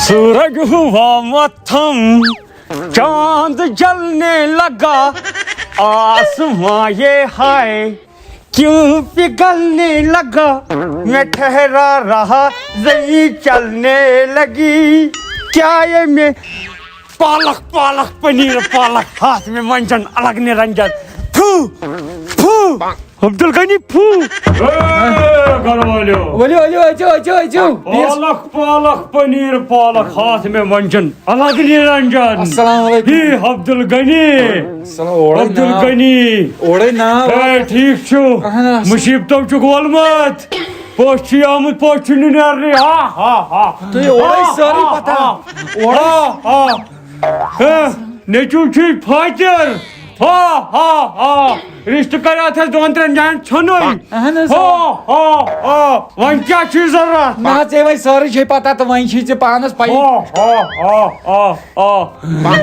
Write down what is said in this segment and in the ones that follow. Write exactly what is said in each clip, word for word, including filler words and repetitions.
सूरज हुआ मत्थम, चांद जलने लगा, आसमां ये हाय, क्यों पिघलने लगा, मैं ठहरा रहा, जमीं चलने लगी। क्या ये मैं पालक, पालक, पनीर, पालक, हाथ में मंजन, अलग निरंजन। फू, फू, अब्दुल गनी, फू। اے گرٕ وٲلِو۔ ؤلِو، ؤلِو، أژِو، أژِو، أژِو۔ پالک، پالک، پنیر، پالک، ہاتھ میں منجن، الگ نرنجن۔ السلام علیکم۔ ہی عبدالغنی۔ السلام، اورے ناو۔ عبدالغنی۔ اورے ناو۔ اے، ٹھیک چھو؟ اہن حظ۔ مصیبتو چھُکھ وولمت۔ پوٚژھ چھُ آمُت، پوٚژھ چھُنہٕ نیرنٕے۔ ہا، ہا، ہا۔ تُہۍ اورے ہا، سٲرٕے ہا، پتہ۔ ہا۔ اورے۔ ہا، ہا۔ ہا، نیٚچو چھُے فاتر۔ ہا، ہا، ہا۔ رشتہٕ کریاتھ اَسہِ دۄن ترٛٮ۪ن جاین ژھیوٚنُے۔ اہن حظ۔ ہا، ہا، ہا۔ وۄنۍ کیٛاہ چھُے ضروٗرت؟ نہ حظ، ژےٚ وۄنۍ سٲرٕے چھے پتہ تہٕ وۄنۍ چھے ژےٚ پانس پَیی۔ ہا، ہا، ہا، ہا، ہا۔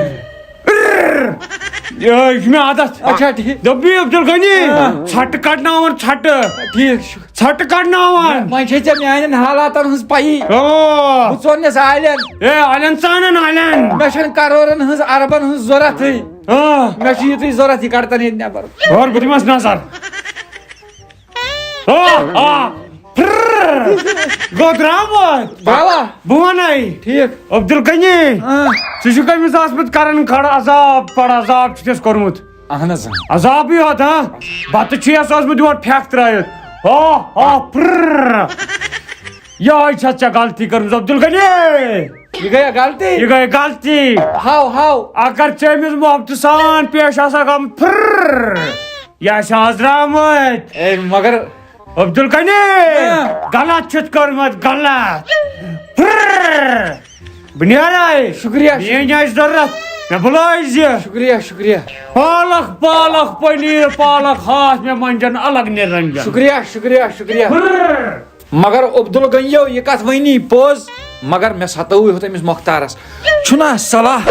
یہِ چھُ مےٚ عادت۔ اچھا، ٹھیٖک۔ دوٚپمَے عبدالغنی، آ۔ ژھٹہٕ کڑناوان ژھٹہٕ۔ ٹھیٖک چھُ۔ ژھٹہٕ کڑناوان۔ وۄنۍ چھے ژےٚ میانٮ۪ن حالاتن ہٕنٛز پَیی۔ آ۔ بہٕ ژوٚل نٮ۪س آلٮ۪ن۔ اے، آلٮ۪ن ژانن آلٮ۪ن۔ مےٚ چھَنہٕ کرورن ہٕنٛز، اربن ہٕنٛز ضروٗرتھٕے۔ آ۔ مےٚ چھُ یِتُے ضروٗرت، یہِ کڑتن ییٚتہِ نٮ۪بر۔ اور بہٕ دِمس نظر۔ آ، آ، پھرر۔ گوٚو درٛامُت۔ بلا۔ بہٕ وَنَے۔ ٹھیٖک۔ عبدالغنی۔ آ۔ ژٕ چھُکھ أمِس اوسمُت کران کھڑ عذاب، پڑ عذاب چھُتھ کوٚرمُت۔ اہن حظ۔ عذابٕے یوت، ہا؟ بتہٕ چھُ یَس اوسمُت یِوان پھٮ۪کھ ترٛٲوِتھ۔ آ، آ، پھرر۔ یِہوٚے چھَتھ ژےٚ غلطی کٔرمٕژ، عبدالغنی۔ یہِ گٔیہ غلطی؟ یہِ گٔے غلطی۔ ہاو، ہاو۔ اگر ژےٚ أمِس محبتہٕ سان پیش آسہٕ ہا آمُت، پھرر۔ یہِ آسہِ ہا آز درٛامُت۔ اے، مگر عبدالغنی، ہاں۔ غلط چھُتھ کوٚرمُت، غلط۔ پھرر۔ بہٕ نیرے۔ شُکریہ۔ میٲنۍ آسہِ ضروٗرت، مےٚ بُلٲیزِ۔ شُکریہ، شُکریہ۔ پالک، پالک، پنیر، پالک، ہاتھ مےٚ منجن الگ نرنجن۔ شُکریہ، شُکریہ، شُکریہ۔ پھرر۔ مگر عبدالغنیو یہِ کتھ ؤنی پوٚز، مگر مےٚ ستٲوٕے ہوت أمِس مۄختارس۔ چھُنہ صلاح،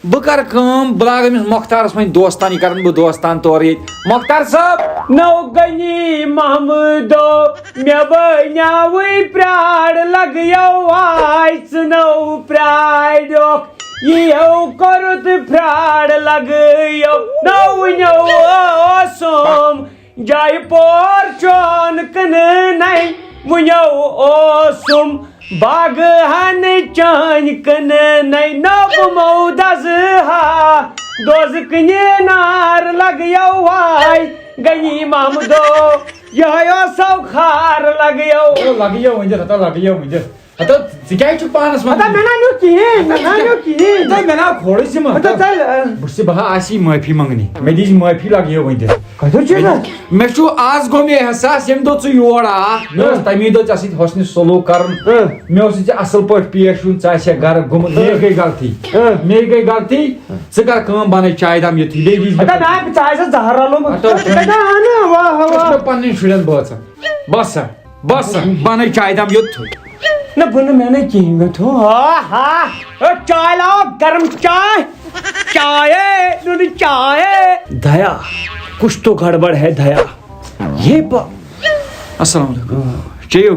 بہٕ کرٕ کٲم، بہٕ لاگہٕ أمِس مۄختارس وۄنۍ دوستان، یہِ کرن بہٕ دوستان تورٕ ییٚتہِ۔ مۄختار صٲب۔ نو غنی محمدو، مےٚ بنیاوٕے پرٛاڑ لگیو آے ژٕ نو پرٛاڑیوکھ، یِیو کوٚرُتھ پرٛاڑ لگیو نو نو اوسُم۔ جایہِ پور چون کٕنہٕ نَے، وُنیو اوسُم باغہٕ ہن چٲنۍ کٕنہٕ نَے، نوٚو مو دزٕ ہا دوزٕ کٕنہِ نار لگیو واے، غنی محمدو، یِہوٚے اوسو خار لگیو۔ او، لگیو ؤنِتھ، ہتا لگیو ؤنِتھ۔ ہتا، ژٕ کیٛازِ چھُکھ پانس ہتا، ونان؟ مےٚ نہ نیوٗ کِہیٖنۍ، مےٚ نہ نیوٗ کِہیٖنۍ۔ تۄہہِ مےٚ نہ کھولُے زِ مہ-، ہتا، تۄہہِ، تۄہہِ، بہٕ چھُس، بہٕ ہا آسی معٲفی منٛگنہِ۔ مےٚ دِژ معٲفی لگیو ؤنِتھ۔ کَتہِ چھُ یہِ؟ مےٚ چھُ آز گوٚو مےٚ احساس، ییٚمہِ دۄہ ژٕ یور آکھ، مےٚ اوس ہاں۔ تَمی دۄہ ژےٚ سۭتۍ حسنِ سلوٗک کَرُن۔ ہاں۔ مےٚ اوس ژےٚ اَصٕل پٲٹھۍ پیش یُن، ژٕ آسہِ ہا گَرٕ گوٚمُت۔ مے ہاں۔ گٔے غلطی۔ ہاں۔ مے گٔے غلطی۔ ژٕ کَر کٲم، بَنَے چایہِ دام یُتھُے، بیٚیہِ دیٖزِ مےٚ ہتا، پَتہٕ۔ نہ، بہٕ ژٕ آسہِ ہا زَہر رَلومُت۔ ہتا، ہتا، نہ، واہ، واہ۔ ژٕ چھُکھ مےٚ پَنٕنۍ شُرٮ۪ن بٲژَن۔ بَس سا، بَس سا، بَنَے چایہِ دام یوٚتتھُے۔ نہ، بہٕ نہٕ، مےٚ نَے کِہیٖنۍ، مےٚ تھوٚو۔ ہا، ہا۔ اے، چاے لاو، گرم چاے۔ چاے، نُنہٕ چاے۔ دیا، کچھ تو گڑبڑ ہے دیا۔ یہ ب-، السلام علیکم۔ چیٚیِو۔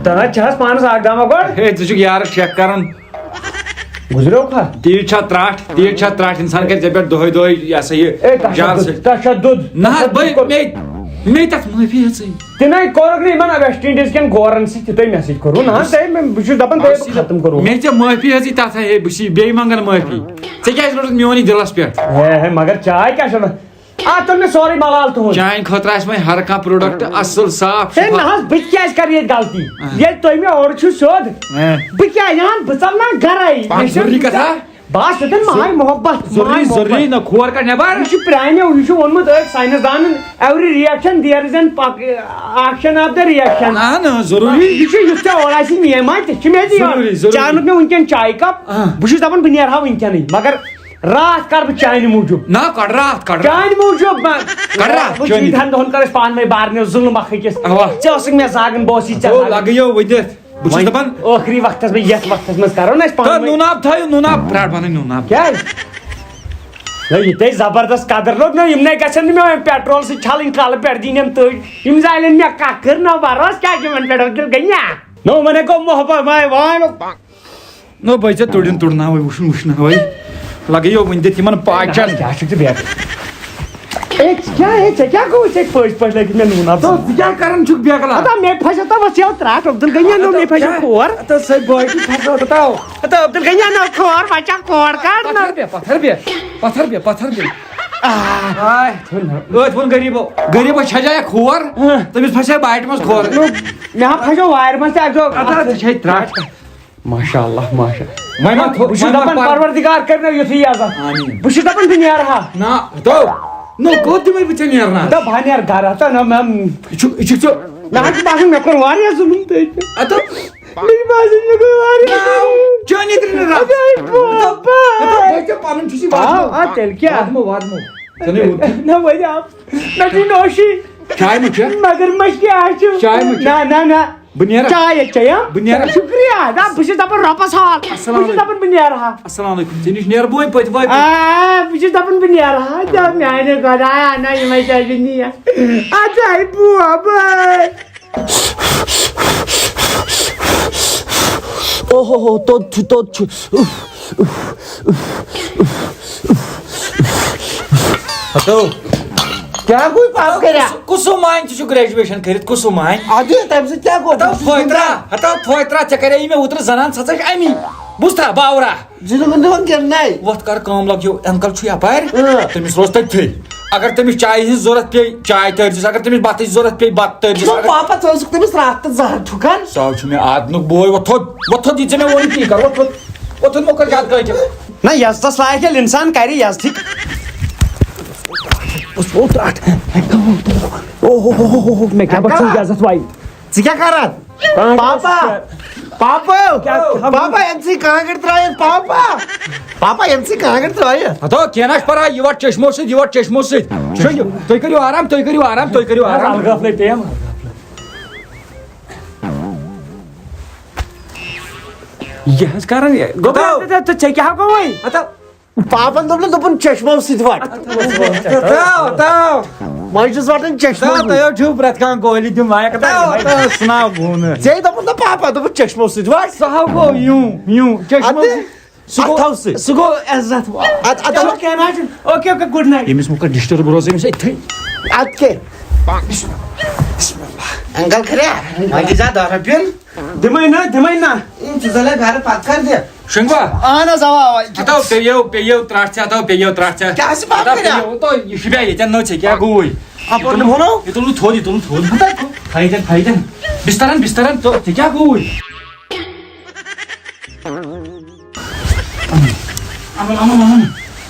تَنہٕ چھِ حظ پانَس اَکھ دامہ گۄڈٕ۔ ہے، ژٕ چھُکھ یارَس ٹھیکہٕ کران۔ گُزریو کھا؟ تیٖژ چھا ترٛٹھ، تیٖژ چھا ترٛٹھ، اِنسان کَرِ ژےٚ پٮ۪ٹھ دۄہَے دۄہَے، یہِ ہسا یہِ، اے، تَشدُد، جان سۭتۍ۔ تَشدُد۔ نہ حظ، تَشدُد بٔے، کوٚر۔ مے، مے تَتھ معٲفی ہیٚژٕے۔ تہِ نَے کوٚرُکھ نہٕ یِمَن ویسٹ اِنڈیٖز کٮ۪ن گورَن سۭتۍ تہِ تۄہہِ مےٚ سۭتۍ کوٚروٕ۔ نہ حظ، تۄہہِ، مےٚ، بہٕ چھُس دَپان، تۄہہِ ختم کوٚروٕ۔ مے ژےٚ معٲفی ہیٚژٕے تَتھ، ہے، بہٕ چھُس بیٚیہِ منٛگان معٲفی۔ ژےٚ کیٛازِ روٚٹُتھ میون یہِ دِلَس پٮ۪ٹھ؟ ہے، ہے، مگر چاے کیٛاہ چھَنہٕ؟ اَتھ توٚر مےٚ سورُے ملال تُہُنٛد۔ چانہِ خٲطرٕ آسہِ وۄنۍ ہر کانٛہہ product اَصٕل، صاف، ہے، نہ شفاف۔ حظ، بہٕ تہِ کیٛازِ کَرٕ ییٚتہِ غلطی؟ ہہ۔ ییٚلہِ تُہۍ مےٚ اورٕ چھِو سیوٚد، ہہ۔ بہٕ کیٛاہ یِہَن، بہٕ ژَلہٕ نا گَرَے۔ مےٚ چھِ ضروٗری کَتھا؟ بہٕ آسہٕ ییٚتٮ۪ن ماے محبت، ضروٗری، ماے محبت۔ ضروٗری، نہ کھور کَڑ نٮ۪بَر۔ یہِ چھُ پرٛانیو، یہِ چھُ ووٚنمُت أکۍ ساینَس دانَن، every reaction there is an pick-, action of the reaction۔ اَہَن، ضروٗری۔ یہِ چھُ یُتھ ژےٚ اورٕ آسی میٛٲنۍ ماے، تہِ چھِ مےٚ تہِ یورٕ۔ ضروٗری، ضروٗری۔ ژےٚ اَنُتھ مےٚ وٕنکٮ۪ن چایہِ cup، آ۔ بہٕ چھُس دَپان بہٕ نیرٕ ہا وٕنکٮ۪نٕے، مگر راتھ کر بہٕ چانہِ موٗجوٗب۔ نہ، کڑ راتھ، کڑ راتھ۔ چانہِ موٗجوٗب نہ۔ کڑ راتھ، وٕچھ، چٲنی۔ ییٖتہَن دۄہَن کٔر اَسہِ پانہٕ ؤنۍ بارنہِ ظُلم اَکھ أکِس۔ اَوا۔ ژےٚ ٲسٕکھ مےٚ زاگَن، بہٕ اوسُے ژےٚ گوٚو، زاگَن۔ لَگہٕ یو ؤنِتھ۔ بہٕ چھُس وۄنۍ دَپان۔ ٲخری وقتَس منٛز، یَتھ وقتَس منٛز کَرو نہ أسۍ پانہٕ تہٕ ؤنۍ۔ نوٗنہٕ آب تھٲیِو، نوٗنہٕ آب پرٛاٹھ بَنٲیِو، نوٗنہٕ آب۔ کیٛازِ؟ نہ، یہِ تۄہہِ زبردست قدر لوٚگ نہ، یِم نَے گژھن نہٕ مےٚ وۄنۍ petrol سۭتۍ چھَلٕنۍ کَلہٕ پٮ۪ٹھ، دِنۍ یِم تۭرۍ۔ یِم زالن مےٚ کَکٕر نہ، بَروس کیٛاہ چھُ یِمَن پٮ۪ٹھ، عبدالغنی؟ نو، وۄنۍ گوٚو محبت، وۄنۍ، وۄنۍ۔ نو بٲے، ژےٚ تُڑِن تُڑناوے، وٕچھُن وٕچھناوے۔ لگے یو وٕنہِ دِتھ یِمن پاچن۔ کیٛاہ چھُکھ ژٕ بیٚہتھ؟ اے، ژٕ کیٛاہ، اے، ژےٚ کیٛاہ گوٚو؟ ژےٚ پٔزۍ پٲٹھۍ لٔگِتھ مےٚ نوٗن اَتھ۔ تو ژٕ کیٛاہ کران چھُکھ بیکلا؟ ہتا مےٚ پھسیو تو وۄنۍ ژےٚ ترٛٹھ، عبدالغنی نو مےٚ پھسیو کھور۔ ہتا سۄے بٲے تہِ پھسیو، ہتا۔ ہتا عبدالغنی نو کھور، وۄنۍ چھا کھور کڑنہٕ؟ پتھر بیٚہہ، پتھر بیٚہہ، پتھر بیٚہہ، پتھر بیٚہہ۔ آہ۔ آے، أتھۍ ووٚن غریٖبو، غریٖبس چھجایہ کھور، اۭں۔ تٔمِس پھسے باٹہِ منٛز کھور۔ مےٚ ہا پھسیو وارِ منٛز تہِ اَکہِ دۄہ۔ ہتا ژےٚ چھے ترٛٹھ۔ ماشاء اللہ، ماشاء اللہ۔ وۄنۍ ما تھو-، بہٕ چھُس وۄنۍ ما دَپان، پر- پروردگار کٔرِنو یُتھُے یہِ عذاب۔ آمین۔ بہٕ چھُس دَپان، بہٕ نیرٕ ہا۔ نہ، تو، نو، کوٚت دِمے بہٕ ژےٚ نیرنس؟ دَپ، بہٕ ہا نیرٕ گرٕ۔ ہتا نہ، مےٚ، یہِ چھُ، یہِ چھُ ژےٚ۔ مےٚ حظ چھُ باسان، مےٚ کوٚر واریاہ ظُلُم تٔتھۍ پٮ۪ٹھ۔ ہتا۔ مےٚ چھُ باسان، مےٚ کوٚر واریاہ ظُلُم۔ چٲنی ترٛنہِ رَس۔ اَدٕ ہے، بابا۔ ہتا، بہٕ ژےٚ پَنُن چھُسی آ، وَدمو۔ آ، تیٚلہِ کیٛاہ؟ وَدمو، وَدمو۔ ژےٚ نے ووٚن۔ نہ، وۄنۍ آو۔ مےٚ چھُے نوشی۔ چاے مہٕ چےٚ۔ مگر مہ کیٛاہ چھُ؟ چاے مہٕ چےٚ۔ نہ، نہ، نہ۔ بہٕ نیرٕ۔ چاے یے چیٚیَم۔ بہٕ نیرٕ۔ شُکریہ۔ نہ، بہٕ چھُس دَپان رۄبَس حال۔ السلام بہٕ چھُس علیکم۔ دَپان بہٕ نیرٕ ہا۔ السلام علیکم۔ ژےٚ نِش نیرٕ بہٕ وۄنۍ پٔتۍ وۄنۍ پٔتۍ۔ آ، بہٕ چھُس دَپان بہٕ نیرٕ ہا۔ دَپ میٛانہِ خۄدایا، نہ یِمَے چھِ اَسہِ نِیَتھ۔ اَدٕ ہے بوبہٕ۔ اوہ ہو ہو، توٚت چھُ، توٚت چھُ۔ ہتو۔ کیٛاہ گوٚو پاو کٔرِتھ؟ کُس، کُس مانہِ ژٕ چھُکھ graduation کٔرِتھ، کُس مانہِ؟ اَدٕ تَمہِ سۭتۍ کیٛاہ گوٚو؟ ہتو فٲطرہ، ہتو فٲطرہ، ژےٚ کَرے مےٚ اوترٕ زَنان، سۄ ژٔج اَمی۔ بوٗزتھا باورا؟ زِنٛدٕ وٕنٛدٕ وۄنۍ گِنٛدنَے۔ وۄتھ کَر کٲم، لَگ یہِ uncle چھُ یَپارِ، اۭں۔ تٔمِس روز تٔتھٕے۔ اگر تٔمِس چایہِ ہِنٛز ضوٚرَتھ پیٚیہِ، چاے تٲرۍزِس، اگر تٔمِس بَتٕچ ضوٚرَتھ پیٚیہِ، بَتہٕ تٲرۍزِس، نو اگر پاپا، ژٕ ٲسٕکھ تٔمِس راتھ تہٕ زَہر ٹھُکان۔ سُہ حظ چھُ مےٚ آدنُک بوے، وۄتھ تھوٚد، وۄتھ تھوٚد، یہِ ژےٚ مےٚ ووٚنُے تی کَر، وۄتھ تھوٚد، وۄتھ تھوٚد، مۄکھ کَر زیادٕ کٲلۍ کیٛاہ۔ نہ، یزتس لایق ییٚلہِ انسان کرِ یزتٕکۍ۔ اوہ، اوہ، اوہ، اوہ، مےٚ کیٛاہ باسان یزت وایہِ۔ ژٕ کیٛاہ کران؟ پاپا، پاپا، کیٛاہ؟ پاپا، أمۍ ژٕے کانٛگٕر ترٛٲیِتھ، پاپا۔ پاپا، أمۍ ژٕے کانٛگٕر ترٛٲیِتھ۔ ہتو، کینٛہہ نہ چھُ پرواے، یہِ وَٹ چشمو سۭتۍ، یہِ وَٹ چشمو سۭتۍ۔ شۄنٛگِو، تُہۍ کٔرِو آرام، تُہۍ کٔرِو آرام، تُہۍ کٔرِو آرام۔ الگٲفلَے پیٚیَم۔ یہِ حظ کران، یہِ، گوٚبرا، ہتو۔ تہٕ، تہٕ، تہٕ ژےٚ کیٛاہ گوٚوُے؟ ہتو۔ پاپن دوٚپ نہٕ، دوٚپُن چشمو سۭتۍ وَٹ۔ تاو، تاو۔ وۄنۍ چھُس وَٹان چشمو تاو، سۭتۍ۔ تۄہہِ حظ چھُو پرٛٮ۪تھ کانٛہہ گولی دیُن لایق۔ تاو، تاو، سُہ ناو گوٚو نہٕ۔ ژےٚ دوٚپُن نہ پاپا، دوٚپُن چشمو سۭتۍ وَٹ۔ سُہ ہاو گوٚو یوٗ، یوٗ، چشمو اَدٕ سۭتۍ۔ سُہ گوٚو، اَتھو سۭتۍ۔ سُہ گوٚو عزت وول۔ اَدٕ، اَدٕ چلو، کینٛہہ نہ حظ چھُنہٕ۔ Okay, okay, good night. ییٚمِس مُکر ڈِسٹٔرٕب روزٕ أمِس أتھٕے۔ اَدٕ کیٛاہ؟ بسم اللہ۔ انکل خریا، وۄنۍ دِ زیادٕ دَہ رۄپیَن۔ دِمَے نہ، دِمَے نہ۔ اے، ژٕ زَلے گَرٕ پَتہٕ کَر دِ۔ شنگوا۔ اہن حظ، اوا، اوا۔ ہتو پیٚیو، پیٚیو ترٛٹھ ژےٚ، ہتو پیٚیو ترٛٹھ ژےٚ۔ کیٛاہ چھِ پَتہٕ ہتو کٔرِتھ؟ پیٚیو، تو یہِ چھُ بیٚیہِ ییٚتٮ۪ن نٔژ ژےٚ کیٛاہ گوٚوُے؟ اَپٲرۍ نہٕ ووٚنو؟ یہِ تُل نہٕ تھوٚد، یہِ تُل نہٕ تھوٚد۔ ہتا، تھٲیِتٮ۪ن، تھٲیِتٮ۪ن۔ بِستَرَن، بِستَرَن، تو ژےٚ کیٛاہ گوٚوُے؟ اَمُن، اَمُن، اَمُن۔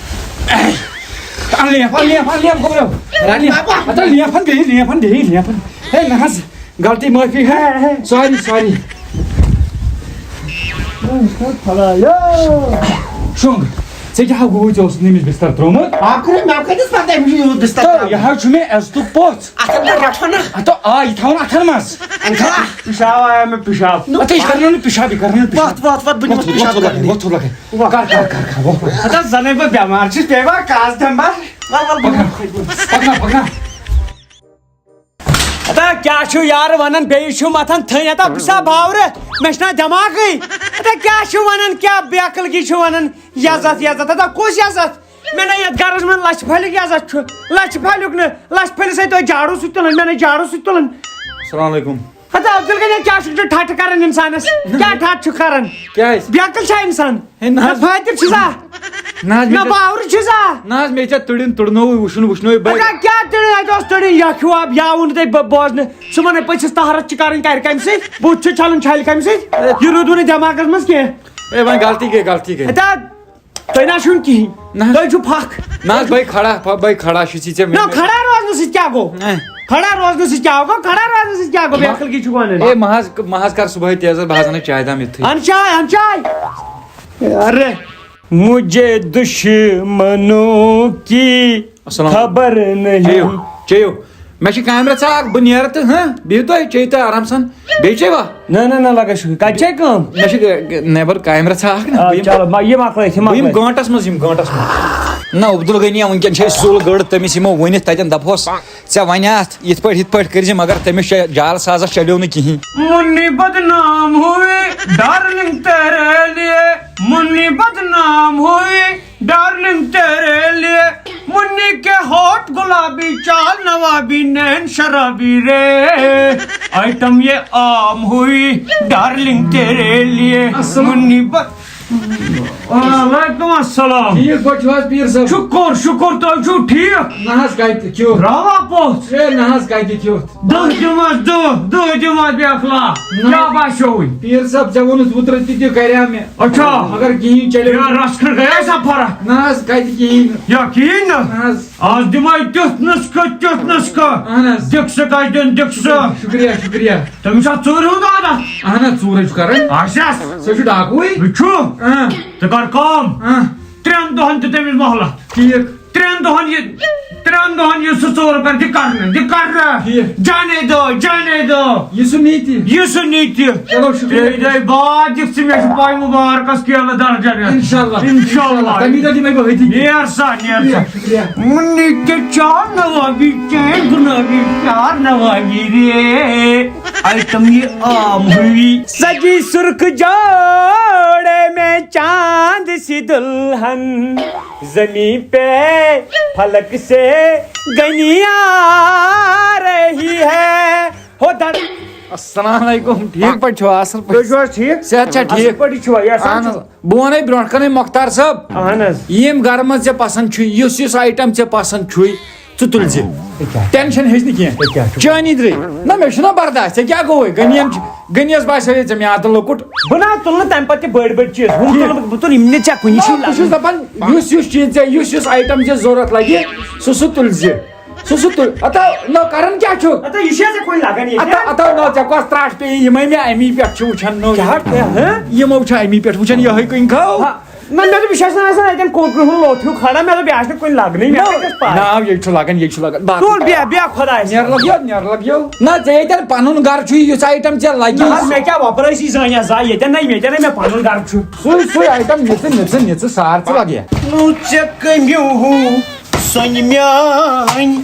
اے، اَن لیف، اَن لیف، اَن لیف، گوٚبرو۔ اَن لیف۔ ہتا، لیف اَن بیٚیہِ، لیف اَن بیٚیہِ، لیف اَن۔ ہے، نہ حظ۔ غلطی معٲفی ہے۔ ہے، ہے۔ ساری، ساری۔ خدایا۔ شۄنٛگ، ژےٚ کیٛاہ ہا گوٚوُے، ژےٚ اوسُتھ نہٕ أمِس بستر ترٛوومُت؟ آخر مےٚ کَتہِ ٲس پَتہ أمِس چھُ یوٗت بستر تہٕ ترٛاوُن؟ یہِ حظ چھُ مےٚ عزتُک پوٚژھ۔ اَتھ کَتہِ پٮ۪ٹھ رَٹھو نہ؟ اَتھ آ، یہِ تھاوُن اَتھن منٛز۔ اَنکھا۔ پِشاب آیا مےٚ پِشاب۔ نہ۔ اَتھ ہے، یہِ کَرنو نہٕ پِشاب، یہِ کَرنو نہٕ پِشاب۔ وَتھ، وَتھ، وَتھ، بہٕ نِمَتھ وَتھ، پِشاب وَتھ، کَرنہِ۔ وَتھ، وَتھ، وَتھ۔ وَتھ۔ کَر، کَر، کَر، کَر، وَتھ، وَتھ۔ ہَتہ زَنَے بہٕ بٮ۪مار چھُس، پیٚیہِ وَ کَس دِمہٕ بہٕ۔ وَل، وَل، بہٕ پَکنا، نِمَتھ۔ پَکنا، پَکنا۔ ہتا کیٛاہ چھُو یارٕ وَنان، بیٚیہِ چھُو مَتھان تھٔنۍ؟ ہتا بہٕ چھُسا باورٕ؟ مےٚ چھُنہ دٮ۪ماغٕے۔ ہتا کیٛاہ چھُو وَنان، کیٛاہ بیقلگی چھُو وَنان؟ یَزتھ، یَزتھ، ہتا کُس یَزتھ؟ مےٚ نہ یَتھ گَرَس منٛز لَچھِ پھٔلیُک یَزتھ چھُ۔ لَچھِ پھٔلیُک نہٕ، لَچھِ پھٔلِس ہے تُہۍ جاڑوٗ سۭتۍ تُلان، مےٚ نہ جاڑوٗ سۭتۍ تُلان۔ السلام علیکم۔ ہتا عبدالغنی، کیٛاہ چھُکھ ژٕ ٹھٹھٕ کَران اِنسانَس؟ کیٛاہ ٹھٹھ چھُکھ کَران؟ کیٛازِ؟ بیقل چھا اِنسان؟ ہے، نہ نہ حظ۔ فٲطر چھُ سا؟ نہ حظ، نہ مےٚ چھےٚ، باورٕ چھُ سا؟ نہ حظ، مےٚ ژےٚ تُڑِن تُڑنووُے، وُچھُن وُچھنووُے بہٕ۔ اچھا، کیٛاہ تُڑِن؟ اَتہِ اوس تُڑِن، یَکھ ہیوٗ آب، یا ووٚن تۄہہِ بہٕ بوزنہٕ، ژٕ وَنَے پٔژھِس طہارت چھِ کَرٕنۍ کَرِ کَمہِ سۭتۍ؟ بُتھ چھُ چھَلُن چھَلہِ کَمہِ سۭتۍ؟ یہِ روٗدوُ نہٕ دٮ۪ماغَس منٛز کینٛہہ۔ ہے، وۄنۍ غلطی گٔے، غلطی گٔے۔ ہتا، تۄہہِ نہ چھُنہٕ کِہیٖنۍ۔ نہ حظ۔ تۄہہِ چھُو پھَکھ۔ نہ حظ، بَے کھڑا، بَے کھڑا چھُسی ژےٚ نہ، مےٚ۔ کھڑا روزنہٕ سۭتۍ کیٛاہ گوٚو؟ اے۔ کھڑا روزنہٕ سۭتۍ کیٛاہ گوٚو؟ کھڑا روزنہٕ سۭتۍ کیٛاہ گوٚو؟ ما-، بے عقل کیٛاہ چھُ وَنان؟ اے، مَہ حظ، مَہ حظ کَر صُبحٲے تیز حظ، بہٕ حظ اَنَے چاے دام یُتھُے۔ اَن چاے، اَن چاے۔ ارے، مجھے دشمنوں کی السلام علیکم۔ خبر نہیں۔ چیٚیِو، چیٚیِو۔ مےٚ چھِ کامہِ رژھا اکھ، بہٕ نیرٕ تہٕ، ہاں، بِہِو تُہۍ، چیٚیِو تُہۍ آرام سان۔ بیٚیہِ چیٚیِوا؟ نہ، نہ، نہ، لگا شُکر۔ کَتہِ چھےٚ کٲم؟ مےٚ چھِ، گ-، گ-، نٮ۪بر کامہِ رژھا اکھ نا، آ، بہٕ یِمہٕ، چلو، ما-، یہِ مۄکلٲیِتھ، یہِ بہٕ یِمہٕ مۄکلٲیِتھ۔ گٲنٛٹس منٛز، یِمہٕ گٲنٛٹس منٛز۔ نہ، عبدالغنی، وٕنکیٚن چھِ أسۍ سُل گٔڑ، تٔمِس یِمو ؤنِتھ تَتٮ۪ن دَپہوس، "ژےٚ وَنیٛاتھ، یِتھ پٲٹھۍ، یِتھ پٲٹھۍ کٔرۍ زِ، مگر تٔمِس چھےٚ جال سازس چلیو نہٕ کِہیٖنۍ۔" منی بدنام ہوئی ڈارلنگ تیرے لیے۔ شرابی چال نوابی نین شرابی رے، آئٹم یہ عام ہوئی، ڈارلنگ تیرے لیے۔ السلام۔ منی ب- وعلیکم السلام۔ ٹھیٖک پٲٹھۍ چھِو حظ پیٖر صٲب؟ شُکُر، شُکُر، تُہۍ چھِو ٹھیٖک؟ نہ حظ، کَتہِ کیُتھ؟ راوا پوٚژھ۔ ہے، نہ حظ، کَتہِ کیُتھ؟ دَہ دِمَس دَہ، دَہ دِمَس بیٚیہِ اَکھ لاکھ۔ نہ۔ کیٛاہ باسیووُے؟ پیٖر صٲب، ژےٚ ووٚنُتھ اوترٕ تہِ تہِ کَریٛاو مےٚ۔ اچھا۔ مگر کِہیٖنۍ چلیو۔ یا رَژھ کھنٛڈ گٔیے سا فرق؟ نہ حظ، کَتہِ کِہیٖنۍ نہٕ۔ یا کِہیٖنۍ نہٕ؟ نہ حظ۔ آز دِمَے تیُتھ نُسخہٕ، تیُتھ نُسخہٕ۔ اَہَن حظ۔ دِکسہٕ گژھِ دیُن، دِکسہٕ۔ شُکریہ، شُکریہ۔ تٔمِس چھا ژوٗرِ ہُنٛد عادت؟ اہن حظ، ژوٗرے چھُ کران۔ آسیٚس۔ سُہ چھُ ڈاکوٕے۔ وٕچھِو۔ اۭں۔ ژٕ کر کٲم۔ اۭں۔ ترٛٮ۪ن دۄہن دِ تٔمِس مۄہلت۔ ٹھیٖک۔ ترٛٮ۪ن دۄہن یہِ، ترٛٮ۪ن دۄہن یہِ سُہ ژوٗر کر، دِ کرنہٕ، دِ کرنہٕ۔ ٹھیٖک۔ جانے دو، جانے دو۔ یہِ سُہ نیتی۔ یہِ سُہ نیتی۔ چلو، شُکریہ۔ ترٛیٚیہِ دۄہہِ بعد دِکھ ژٕ مےٚ چھُ پاے مُبارکس کیلہٕ درجن۔ انشاءاللہ۔ انشاءاللہ۔ تَمی دۄہ دِمے بہٕ أتی۔ نیر سا، نیر سا۔ شُکریہ، شُکریہ۔ منی کے چار نوابی، چین گلابی، چار نوابی رے۔ آئٹم یہ عام ہوئی۔ سجی سرخ جوڑے میں چاند سی دلہن، زمین پہ فلک سے گنی آ رہی ہے۔ ہو در- السلام علیکم، ٹھیٖک پٲٹھۍ چھِوا؟ اَصٕل پٲٹھۍ؟ تُہۍ چھِو حظ ٹھیٖک؟ صحت چھا اَصٕل ٹھیٖک؟ پٲٹھۍ چھِوا؟ یہِ اَصٕل اَہَن چھُ؟ حظ۔ بہٕ وَنَے برٛونٛٹھ کَنَے مۄختار صٲب، اَہَن حظ۔ یِم گَرٕ منٛز ژےٚ پَسنٛد چھُے، یُس یُس آیٹَم ژےٚ پَسنٛد چھُے، ژٕ تُلۍ زِ۔ یہِ کیٛاہ؟ ٹینشن ہیٚچھ نہٕ کینٛہہ۔ یہِ کیٛاہ چھُ؟ چٲنی درٕے۔ نہ، مےٚ چھُنہ برداش۔ ژےٚ کیٛاہ گوٚوُے؟ غنیَن چھُ، غنیَس باسیٚو یہِ ژےٚ میادٕ لۄکُٹ۔ بہٕ نہ حظ تُلہٕ نہٕ تَمہِ پَتہٕ تہِ بٔڑۍ بٔڑۍ چیٖز۔ ہُم ٹھیٖک۔ تُلہٕ بہٕ، بہٕ تُلہٕ یِم نہٕ ژےٚ کُنہِ نہ، جایہِ بہٕ چھُس لَگان۔ دَپان، یُس یُس چیٖز ژےٚ، یُس یُس آیٹم ژےٚ ضوٚرَتھ لَگہِ، سُہ سُہ تُلۍ زِ۔ سُہ سُہ تُلۍ۔ ہتا، نہ، کَران کیٛاہ چھُکھ؟ ہتا، یہِ چھا ژےٚ کُنہِ لَگان ییٚتہِ؟ ہتا، ہتا، نہ، ژےٚ کۄس ترٛٹھ پیٚیہِ؟ یِمَے مےٚ اَمی پٮ۪ٹھ چھِ وٕچھان نٔو۔ کیٛاہ، کیٛاہ، ہہ؟ یِمو چھِ اَمی پٮ۪ٹھ وٕچھان یِہوٚے کٔنۍ کھاو۔ ہہ۔ نہ، مےٚ دوٚپ، یہِ چھُ آسان، آسان اَتٮ۪ن کۄکرِ ہُنٛد لوٚٹھ ہیوٗ کھڑا، مےٚ دوٚپ، یہِ آسہِ نہٕ کُنہِ لگنٕے، مےٚ نہ، کَتہِ گژھِ پَے؟ نہ، ییٚتہِ چھُ لگان، ییٚتہِ چھُ لگان۔ باقٕے تُل، بیٚہہ، بیٚہہ خۄدایَس۔ نیر لَگیو، نیر لَگیو۔ نہ، ژےٚ ییٚتٮ۪ن پَنُن گرٕ چھُ، یُس آیٹم ژےٚ لَگی۔ نہ حظ، مےٚ کیٛاہ وۄپرٲسی زانہِ ہا زانہِ، ییٚتٮ۪ن نہ، ییٚتٮ۪ن نہ مےٚ پَنُن گرٕ چھُ۔ سُے، سُے آیٹم، نِژٕ، نِژٕ، نِژٕ، سار ژٕ لَگہِ۔ نو ژےٚ کٔمِو ہُہ سۄنہِ میٛانہِ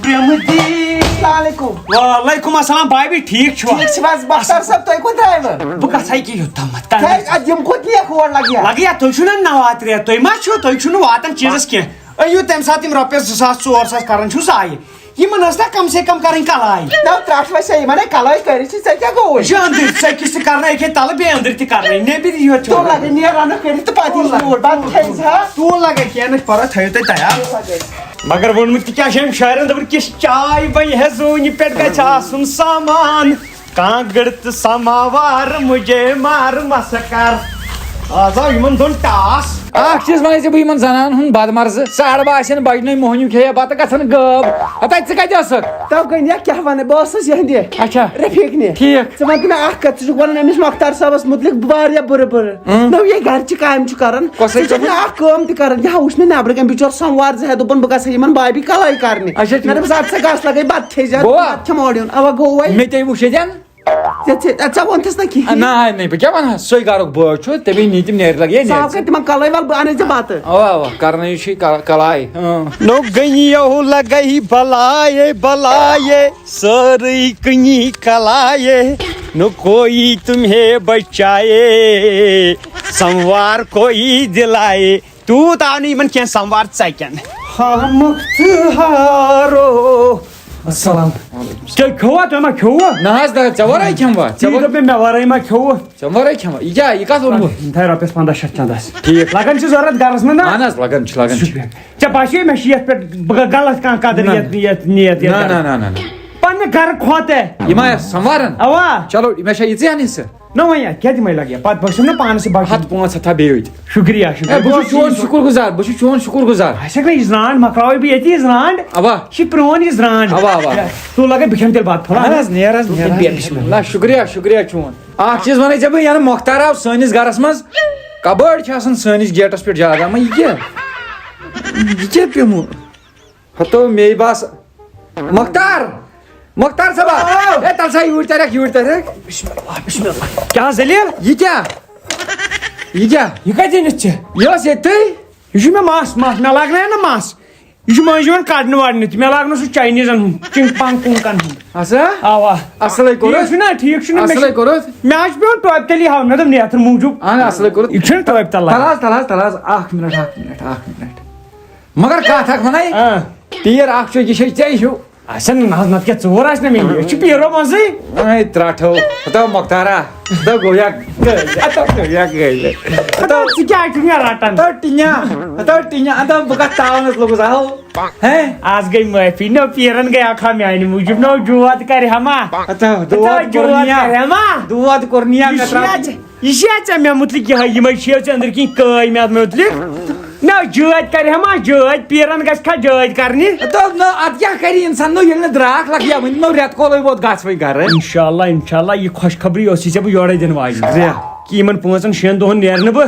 برٛمہٕ دی۔ السلام علیکم۔ وعلیکم السلام، بھابھی، ٹھیٖک چھُوا؟ ٹھیٖک چھِو حظ؟ مۄختار صٲب، تُہۍ کوٚت درٛایوٕ؟ بہٕ گژھٕ ہا یہِ یوٚت تامَتھ۔ کیٛازِ؟ اَدٕ یِم کوٚت نِیَکھ ہور لَگہِ ہا؟ لَگہِ ہا، تُہۍ چھِو نہ نَواترٛے، تُہۍ ما چھِو، تُہۍ چھِو نہٕ واتان چیٖزَس کینٛہہ۔ أنِو تَمہِ ساتہٕ یِم رۄپیَس زٕ ساس، ژور ساس کَران چھُو ضایع۔ یِمَن ٲس نہ کم سے کم کَرٕنۍ کَلاے۔ نہ، ترٛٹھ وَسہِ یِمَن ہے کَلاے کٔرِتھ چھِ، ژےٚ کیٛاہ گوٚوُے؟ یہِ أنٛدٕرۍ، ژےٚ کِژھ تہِ کَرنٲیِکھ ہے تَلہٕ، بیٚیہِ أنٛدٕرۍ تہِ کَرنٲیِکھ، نیٚبٕرۍ یوت چھُ تُل وَنان۔ لَگَے، نیر رَنُکھ کٔرِتھ تہٕ پَتہٕ یِن لوٗر، بَتہٕ کھیٚیہِ زِ ہا۔ تُل لَگَے، کینٛہہ نہٕ چھُ پَرواے، تھٲیِو تُہۍ تیار۔ مگر ووٚنمُت تہِ کیٛاہ چھِ أمۍ شٲعرَن، دوٚپُن، کِس چاے بَنہِ ہے زوٗنہِ پٮ۪ٹھ گژھِ آسُن سامان۔ کانٛگٕر تہٕ سماوار مُجے مار مسکار۔ آز آو یِمن دۄن ٹاس۔ اکھ چیٖز ونے ژےٚ بہٕ یِمن زنانن ہُنٛد بدمرضہٕ، ساڑٕ باہ آسن بجنٕے، موہنیو کھیٚیہِ بتہٕ گژھن غٲب۔ ہتا ژٕ کتہِ ٲسکھ؟ تو گٔے یا کیٛاہ ونہٕ، بہٕ ٲسٕس یِہنٛدِ اچھا۔ رفیٖق نہِ۔ ٹھیٖک۔ ژٕ وَن تہٕ مےٚ اکھ کَتھ، ژٕ چھُکھ وَنان أمِس مۄختار صٲبَس مُتعلِق واریاہ بُرٕ بُرٕ۔ اۭں۔ نو یہِ گرِ چہِ کامہِ چھُ کران۔ کۄسٕے ژٕ چھَکھ کٲم؟ نہٕ اکھ کٲم تہِ کران۔ یہِ ہا وُچھ مےٚ نٮ۪برٕ کَنہِ بِچور سموار زٕ ہٮ۪تھ، دوٚپُن بہٕ گژھٕ ہا یِمن بابی کَلٲے کرنہِ۔ اچھا، ٹھیٖک۔ مےٚ دوٚپُس اَدٕ سا گژھ لگے بَتہٕ کھیٚیہِ زِ، گوٚوا؟ بَتہٕ کھٮ۪مہٕ اورٕ یُن۔ اَوا گوٚو وۄنۍ۔ مےٚ تے وُچھ ییٚتٮ۪ن۔ ژےٚ، ژےٚ، ژےٚ ووٚنتھَس نہ کِہیٖنۍ۔ نہ، نہ، بہٕ کیٛاہ وَنہٕ ہا؟ سُے گَرُک بٲژ چھُ، تٔمِس نی تِم نٮ۪رِ لَگہِ ہے ژٕ نٮ۪رِ ہاو ژٕ۔ کَتہِ تِمَن کَلَے وَل، بہٕ اَنے ژےٚ بَتہٕ۔ اَوا، اَوا، کَرنٲیِو چھُے کَ-، کَلاے۔ اۭں۔ نو گٔنی یہو لگئی بلائے بلائے، سٲرٕے کٕنی کلائے، نو کوئی تمہیں بچائے، سموار کوئی دلائے۔ تیوٗت آو نہٕ یِمَن کینٛہہ سموار ژَکٮ۪ن۔ ہا مُختارو۔ السلام۔ تُہۍ کھیوٚوا؟ تُہۍ ما کھیوٚوا؟ نہ حظ، نہ، ژےٚ ورٲے کھٮ۪موا؟ ژےٚ ژےٚ ور-، دوٚپ مےٚ، مےٚ ورٲے ما کھیوٚوُ؟ ژےٚ ورٲے کھٮ۪موا؟ یہِ کیٛاہ؟ یہِ کَتھ ووٚنمُت؟ تھٲے رۄپیَس پنٛداہ شیٚتھ چندَس۔ ٹھیٖک۔ لگان چھِ ضوٚرَتھ گَرَس منٛز نا؟ اہن حظ، لگان چھِ، لگان چھِ۔ شُکریہ۔ ژےٚ باسیٚو مےٚ چھِ یَتھ پٮ۪ٹھ بہٕ غلط کانٛہہ قدر نہ۔ یَتھ، یَتھ نیت، یَتھ نہ، نہ، نہ، نہ، نہ۔ پنٛنہِ گَرٕ کھۄتہٕ۔ یِم آے سموارن؟ اَوا۔ چلو، مےٚ چھا یِژٕے ہَن حِصہٕ؟ نہ وۄنۍ یا، کیٛاہ دِمَے لگہِ؟ پَتہٕ باسیٚو مےٚ پانَس یہِ باسیٚو۔ ہَتھ پانٛژھ ہَتھ ہا بیٚیہِ ییٚتہِ۔ شُکریہ، شُکریہ۔ ہے، بہٕ چھُس چون شُکُر گُزار، بہٕ چھُس چون شُکُر گُزار۔ اچھا، نہ، یہِ زرٛانٛٹھ مۄکلاوے بہٕ ییٚتی، یہِ زرٛانٛٹھ۔ اَوا۔ یہِ چھِ پرٛون یہِ زرٛانٛٹھ۔ اَوا، اَوا۔ تُل لگے، بہٕ کھٮ۪مہٕ تیٚلہِ بَتہٕ پھوٚلہ۔ اَہَن حظ، نیر حظ، نیر حظ۔ بیٚہہ، بِسمِللہ۔ نہ، شُکریہ، شُکریہ چون۔ اکھ چیٖز وَنے ژےٚ بہٕ، یَنہٕ مۄختار آو سٲنِس گَرَس منٛز، کبٲڑۍ چھِ آسان سٲنِس گیٹَس پٮ۪ٹھ زیادٕ۔ اَما یہِ کیٛاہ؟ یہِ کیٛاہ پیوٚمُت؟ ہَتو مے باسان۔ مۄختار! مۄختار صٲبا! آو۔ ہے، تَلہٕ سا یوٗرۍ تَرَکھ، یوٗرۍ تَرَکھ۔ بسم اللہ، بسم اللہ۔ کیٛاہ زٔلیٖل؟ یہِ کیٛاہ؟ یہِ کیٛاہ؟ یہِ کَتہِ أنِتھ ژےٚ؟ یہِ اوس ییٚتہِ۔ یہِ چھُ مےٚ مَس، مَس، مےٚ لاگنایہِ نہ مَس۔ یہِ چھُ مٔنٛزۍ یِوان کَڑنہٕ وَڑنہٕ تہِ۔ مےٚ لاگنو سُہ چاینیٖزَن ہُنٛد، چِنٛگ پانٛگ کُنٛگ کَن ہُنٛد۔ اَسا؟ اَوا۔ اَصلٕے کوٚرُتھ۔ ٹھیٖک چھُنہ، ٹھیٖک چھُنہ، مےٚ اَصلٕے چھُ، کوٚرُتھ۔ مےٚ حظ چھُ پٮ۪وان ٹوپہِ تَلی ہاوُن، مےٚ دوٚپ نیتھٕر موٗجوٗب۔ اَہَن، اَصلٕے کوٚرُتھ۔ یہِ چھُنہ ٹوپہِ تَل تَل لَگان۔ حظ، تَل حظ، تَل حظ، اَکھ مِنَٹ، اَکھ مِنَٹ، اَکھ مِنَٹ۔ مگر کَتھ اَکھ وَنَے؟ آ۔ پیٖر اکھ چھُ، یہِ چھے ژےٚ ہیوٗ۔ آسن نہ حظ، نتہٕ کیٛاہ ژور آسہِ نہ مےٚ، أسۍ چھِ پیٖرو منٛزٕے۔ اے ترٛٹھو، ہتو مۄختارا، ہتو گویا گٲلۍ، ہتو گویا گٲلۍ، ہتو ژٕ کیٛازِ چھُکھ مےٚ رٹان؟ ہتو ٹِنیا، ہتو ٹِنیا، ہتو بہٕ کتھ تاونس لوٚگُس، اہو۔ ہے؟ آز گٔے معٲفی، نو پیٖرن گٔے اکھا میانہِ موٗجوٗب، نو جواد کرِ ہما۔ ہتو ہتو دود جواد کوٚرنیا، کرِ ہما۔ دود کوٚرنیا یہِ مےٚ چھُ ترٛٹھ۔ یہِ چھا ژےٚ مےٚ مُتلِق یِہوٚے، یِمَے چھِو ژےٚ أنٛدٕرۍ کِنۍ کٲے مےٚ اَتھ مُتلِق؟ نہ، جٲدۍ کَرِ ہا ما جٲدۍ، پیٖرَن گژھِ کھا جٲدۍ کَرنہِ؟ دوٚپ نہ، اَدٕ کیٛاہ کَرِ اِنسان؟ نہ، ییٚلہِ نہٕ درٛاکھ لَگہِ، یا وۄنۍ نو رٮ۪تہٕ کولٕے ووت، گژھ وۄنۍ گرٕ۔ اِنشاءاللہ، اِنشاءاللہ، یہِ خۄشخبری ٲسٕے ژےٚ بہٕ یورَے دِنہٕ واجِنۍ۔ شُکریہ۔ کہِ یِمَن پانٛژَن شٮ۪ن دۄہَن نیرٕ نہٕ بہٕ۔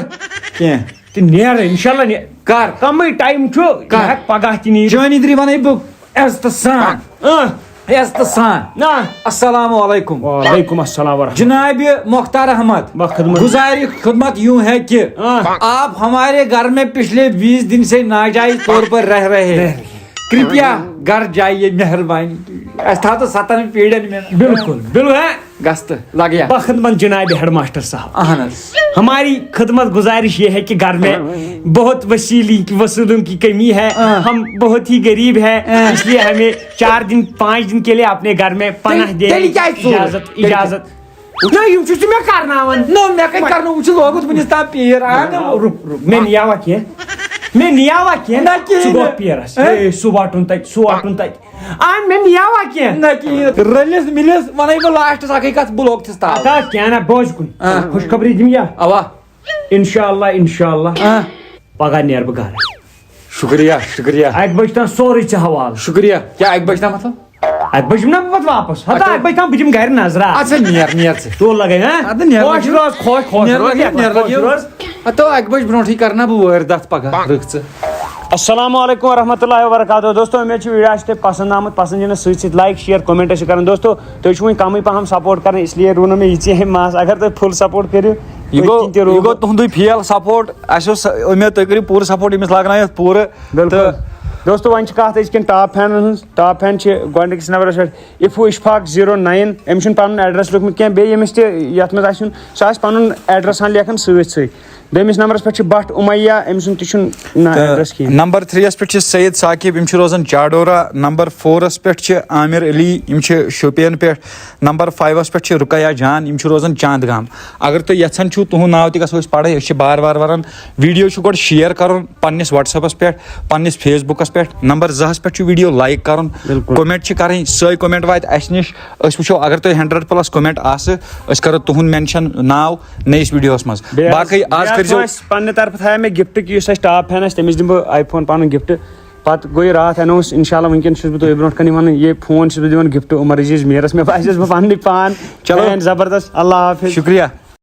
کینٛہہ۔ تہٕ نیرٕ، اِنشاءاللہ نیر۔ کر؟ کَمٕے ٹایم چھُ، کر؟ یہِ ہٮ۪کہٕ پگاہ تہِ نیٖرِتھ۔ چٲنی دِری وَنَے بہٕ عزتہٕ سان۔ اۭں۔ عزتہٕ سان۔ نہ۔ السلام علیکم۔ وعلیکم السلام ورحمۃ۔ جناب مختار احمد، بخدمت۔ گزارش خدمت یوں ہے کہ ہاں۔ آپ ہمارے گھر میں پچھلے بیس دن سے ناجائز طور پر رہ رہے ہیں۔ کرپیا گھر جائیے، مہربانی۔ اَسہِ تھاو تہٕ ستن پیٖڑن منٛز۔ بالکل، بالکل، ہاں۔ گژھ تہٕ لگیا۔ بخدمت جناب ہیڈ ماسٹر صاحب۔ اہن حظ۔ ہماری خدمت گزارش یہ ہے کہ گھر میں بہت وسیلی، وسیلوں کی کمی ہے، ہاں۔ ہم بہت ہی غریب ہیں، ہاں۔ اس لیے ہمیں چار دن، پانچ دن کے لیے اپنے گھر میں پناہ تیٚلہِ، دینے تیٚلہِ کیٛازِ کی ژوٗر؟ اجازت، تیٚلہِ اجازت۔ نہ، یِم چھُ ژٕ مےٚ کرناوان۔ نہ، مےٚ کَتہِ کرنو؟ وۄنۍ چھُ لوگمُت وٕنِس تام پیٖر۔ آ، نہ، رُک، رُک، مےٚ نِیاوا کینٛہہ؟ مےٚ نِیاوا کینٛہہ؟ نہ، کِہیٖنۍ ژٕ گوٚو نہٕ۔ پیٖرَس۔ ہہ؟ اے، سُہ وَٹُن تَتہِ، سُہ وَٹُن تَتہِ۔ آ، مےٚ نِیاوا کینٛہہ؟ نہ، کِہیٖنۍ۔ رٔلِس مِلِس وَنَے بہٕ لاسٹَس اَکٕے کَتھ، بہٕ لوگ تھِس تاو۔ اَدا کینٛہہ نہ، بوز کُن۔ آ۔ خوشخبری دِم یا؟ اَوا۔ اِنشاءاللہ، اِنشاءاللہ۔ آ۔ پَگاہ نیرٕ بہٕ گَرٕ۔ شُکریہ، شُکریہ۔ اَکہِ بَجہِ تام سورُے ژےٚ حوالہٕ۔ شُکریہ۔ کیٛاہ اَکہِ بَجہِ تام مطلب؟ اَکہِ بَجہِ یِمہٕ نا بہٕ پَتہٕ واپَس۔ ہَتہٕ اَچھا۔ اَکہِ بَجہِ تام بہٕ دِمہٕ گَرِ نظرا۔ اَدٕ سا نیر، نیر ژٕ۔ ژٕ لَگے، ہا؟ اَدٕ نیر خۄش لَگے۔ روز، خۄش، خۄش نیر روز، لَگے، یَتھ نیر خۄش لَگے۔ روز۔ ہَتو اَکہِ بَجہِ برونٛٹھٕے کَرٕ نا بہٕ وٲرۍ دَتھ پَگاہ۔ رٕکھ ژٕ۔ السلام علیکم ورحمۃ اللہ وبرکاتہ۔ دوستو، اُمید چھِ ویٖڈیو آسہِ تۄہہِ پَسنٛد آمُت۔ پَسنٛد یِنَس سۭتۍ سۭتۍ لایک، شیئر، کمنٹ ٲسِو کَران۔ دوستو، تُہۍ چھِو وۄنۍ کَمٕے پَہَم سپورٹ کَران، اس لیے روٗنہٕ مےٚ یہِ ژےٚ مَس۔ اگر تُہۍ فُل سپورٹ کٔرِو، یہِ پٔتۍ گوٚو، کِنۍ تہِ یہِ روٗدُو۔ گوٚو تُہُنٛدُے فیل سپورٹ۔ اَسہِ اوس اُمید تُہۍ کٔرِو پوٗرٕ سپورٹ أمِس، لاگناو یَتھ پوٗرٕ۔ بِلکُل۔ تہٕ دوستو، وۄنۍ چھِ کَتھ أزکٮ۪ن ٹاپ فینَن ہٕنٛز۔ ٹاپ فین چھِ گۄڈٕنِکِس نمبرَس پٮ۪ٹھ اِفو اشفاق زیٖرو ناین۔ أمِس چھُنہٕ پَنُن ایڈرَس لیوٗکھمُت کینٛہہ، بیٚیہِ ییٚمِس تہِ یَتھ منٛز آسہِ یُن، سُہ آسہِ پَنُن ایڈرَس ہَن لیکھان سۭتۍ سۭتۍ۔ دوٚیمِس نمبرَس پٮ۪ٹھ چھِ بَٹ اُمَیہ، أمۍ سُنٛد تہِ چھُنہٕ نہ تہٕ ایڈرَس کِہیٖنۍ۔ نمبر تھرٛیٖیَس پٮ۪ٹھ چھِ سید ثاقب، یِم چھِ روزان چاڈورہ۔ نمبر فورَس پٮ۪ٹھ چھِ عامر علی، یِم چھِ شوپین پٮ۪ٹھ۔ نمبر فایِوَس پٮ۪ٹھ چھِ رُقیہ جان، یِم چھِ روزان چاند گام۔ اگر تُہۍ یَژھان چھِو تُہُنٛد ناو تہِ گژھو أسۍ پَرٕنۍ، أسۍ چھِ بار بار وَنان، ویٖڈیو چھُ گۄڈٕ شیئر کَرُن پنٛنِس WhatsApp-س پٮ۪ٹھ، پنٛنِس Facebook-س پٮ۪ٹھ۔ نمبر زٕہَس پٮ۪ٹھ چھُ ویٖڈیو لایِک کَرُن، بِلکُل۔ کمنٹ چھِ کَرٕنۍ، سٲے کمنٹ واتہِ اَسہِ نِش۔ أسۍ وٕچھو، اگر تُہۍ ہنڈرڈ پلس کمنٹ آسہٕ، أسۍ کَرو تُہُنٛد مینشن ناو نٔیِس ویٖڈیوَس منٛز۔ بیٚیہِ حظ، باقٕے آز بیٚیہِ حظ کٔرۍزیو۔ چھُ اَسہِ پنٛنہِ طرفہٕ تھایے مےٚ گفٹ، یُس اَسہِ ٹاپ فین آسہِ، تٔمِس دِمہٕ بہٕ آی فون پَنُن گفٹ۔ پَتہٕ گوٚو یہِ راتھ اناؤنس، انشاءاللہ وٕنکیٚن چھُس بہٕ تۄہہِ برونٛٹھ کَنہِ وَنان، یہِ فون چھُس بہٕ دِوان گفٹ عمر عزیز میٖرَس۔ مےٚ باسیٚس بہٕ پَننُے پان چلو۔ فین زبردست۔ اللہ حافظ۔ شُکریہ۔